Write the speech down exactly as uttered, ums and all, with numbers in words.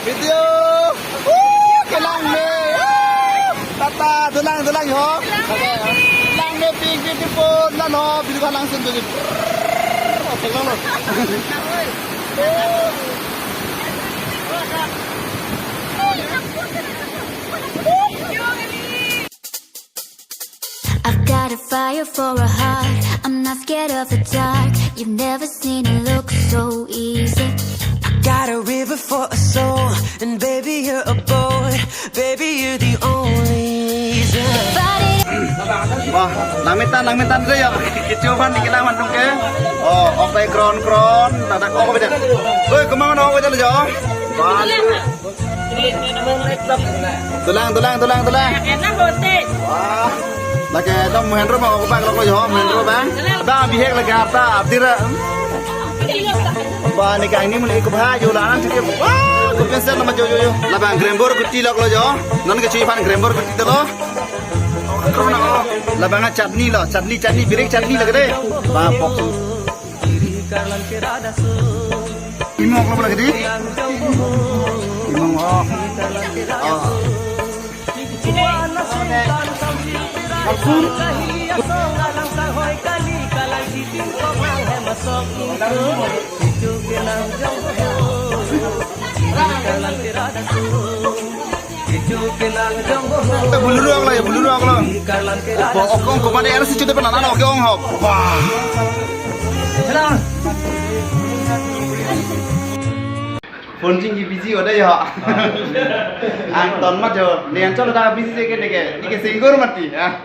Video. Woo, kelang me. Woo, tata, dolang, dolang ho. Lang me pink beautiful. Nano, video kelang sun tuh. Oke, lang lo. I've got a fire for a heart. I'm not scared of the dark. You've never seen it look so easy. Got a river for a soul, and baby, you're a boat. Baby, you're the only reason. But it Wah, nangmetan, nangmetan ko ya. Kecho aphan dikelang man ke. Oh, oke kron kron. Tadak oke beda. Oi, kemang oke beda jo. Wah. Dolang, dolang, dolang, dolang. Enak hote. Wah. Lake dom Mahendra ma oke bang loko jo, Mahendra bang. Bang bihek lagi harta, tira. Ba ni kang ni muli ko bha jo lanan chike. Wah, ko pensa nama jo jo jo. Labang grembor kuti lok lo jo. Non kecho aphan grembor kuti lo. Labang chutney lo, chutney, chutney, birik chutney lo kede. Ba pok. Imong lo lagi di. Imong oh. Oh. Buluru ang lo ya, buluru ang lo. Bo okong ko mane er si chude panan ano ke ong hop. Wah. Phone chingki busy ode ya. Ang ton ma jo, ne an cholo da busy je ke ne ke, ne ke singur mati ya.